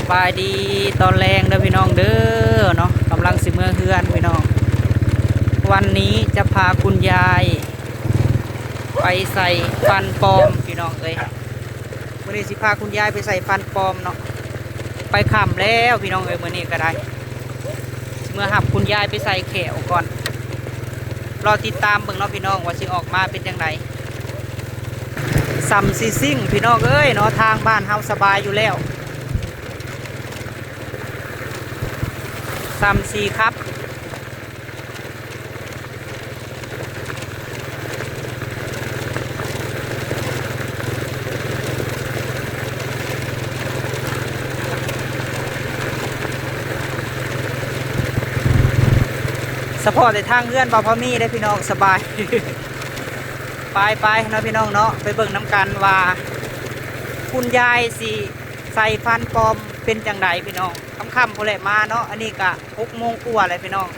ສະບາຍດີຕອນແລງເດີພີ່ນ້ອງເດີເນາະ, ກຳລັງຊິເມືອເຮືອນພີ່ນ້ອງ. ວັນນີ້ຈະພາຄຸນຍາຍໄປໃສ່ຟັນປອມພີ່ນ້ອງເອີຍ. ມື້ນີ້ຊິພາຄຸນຍາຍໄປໃສ່ຟັນປອມເນາະ. ໄປຄ່ຳແລ້ວພີ່ນ້ອງເອີຍ, ມື້ນີ້ກໍໄດ້ ຊິເມືອຮັບຄຸນຍາຍໄປໃສ່ແຂ້ວກ່ອນ. ລໍຕິດຕາມເບິ່ງເນາະພີ່ນ້ອງ ວ່າຊິອອກມາເປັນຈັ່ງໃດ. ສ່ຳຊິຊິງພີ່ນ້ອງເອີຍເນາະ, ທາງບ້ານເຮົາສະບາຍຢູ່ແລ້ວ. ສ່ຳຊິຂັບ ສະເພາະແຕ່ທາງເຮືອນບ່າວພາມີເດ້ພີ່ນ້ອງ ສະບາຍ. ໄປໆເນາະພີ່ນ້ອງເນາະ, ໄປເບິ່ງນຳກັນວ່າຄຸນຍາຍຊິໃສ່ຟັນປອມເປັນຈັ່ງໃດພີ່ນ້ອງ. ຄ່ຳໆພຸ້ນແຫຼະມາເນາະ, ອັນນີ້ກະຫົກໂມງກວ່າແລ້ວພີ່ນ້ອງ.